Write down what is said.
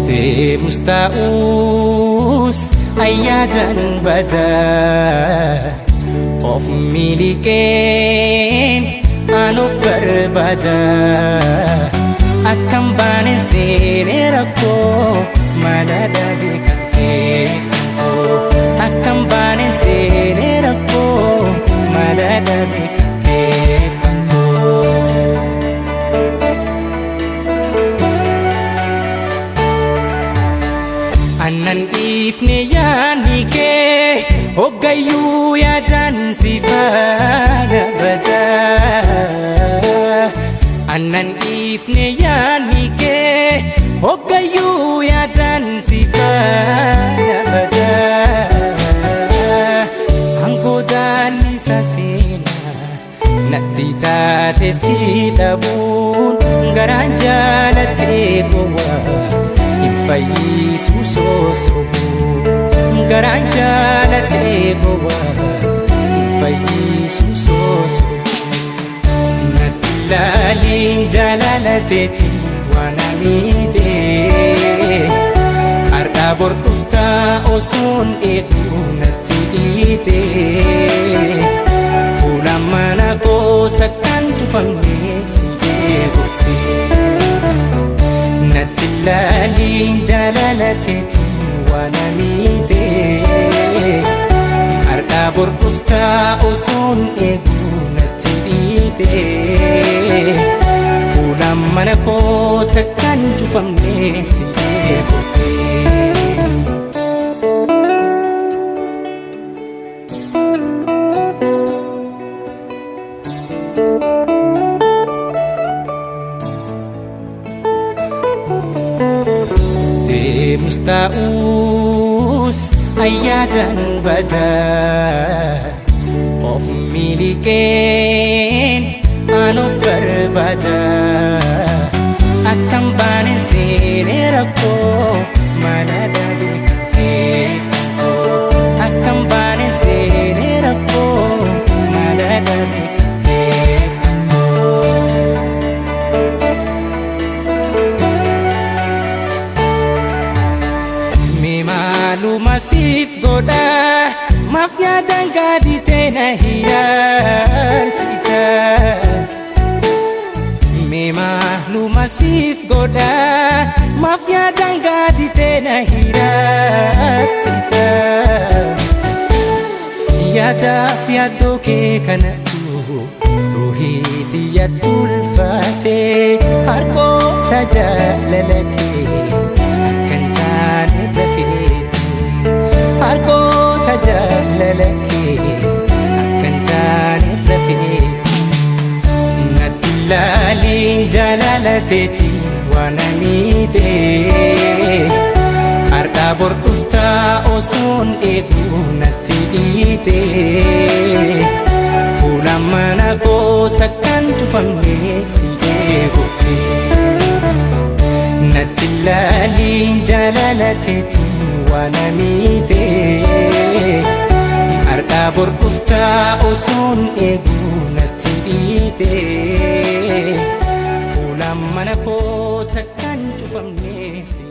Deemus ta'us ayyaadan badaa of miliqeen an of barbaada akkam baane seenee rakkoo mala dhabe kan keef akkam baane seenee rakkoo mala dhabe kan keef. Annan dhiifne yaadni kee hoggayyuu yaadaan si faana badaa. Annan dhiifne yaadni kee hoggayyuu yaadaan si faana badaa. Angoodaan isa seenaa natti taate si dhabuun garaan jaalatee gowwaa. Fayyisu sosobu garaan jaalatee gowwaa fayyisu sosobu natti laaliin jaalalateeti waan amiite har'a bor dhuftaa osoon eeguu natti dhiite fuula mana koo takkaan cufamne si eeguute. Natti laaliin jaalalateeti waan amiite har'a bor dhuftaa osoon eeguu natti dhiite fuula mana koo takkaan cufamne si eeguute. Deemus ta'us ayyaadan badaa of miliqeen an of barbaada akkam baane seenee rakkoo mala dhabe kan keef akkam baane seenee rakkoo mala dhabe kan keef. Maaluma siif godha maaf yaadaan gaaditee na hiyaarsita. Mee maaluma siif godha maaf yaadaan gaaditee na hiyaarsita. Yaadaaf yaaddoo kee kanatu ruuhii xiyyaatti ulfaatee harkoota jaalala kee akkan taane rafeeti. Harkoota jaalala kee akkan taane rafeeti. Natti laaliin jaalalateeti waan amiite har'a bor dhuftaa osoon eeguu natti dhiite fuula mana koo takkaan cufamne si eeguute. Natti laaliin jaalalateeti waan amiite har'a bor dhuftaa osoon eeguu natti dhiite fuula mana koo takkaan cufamne si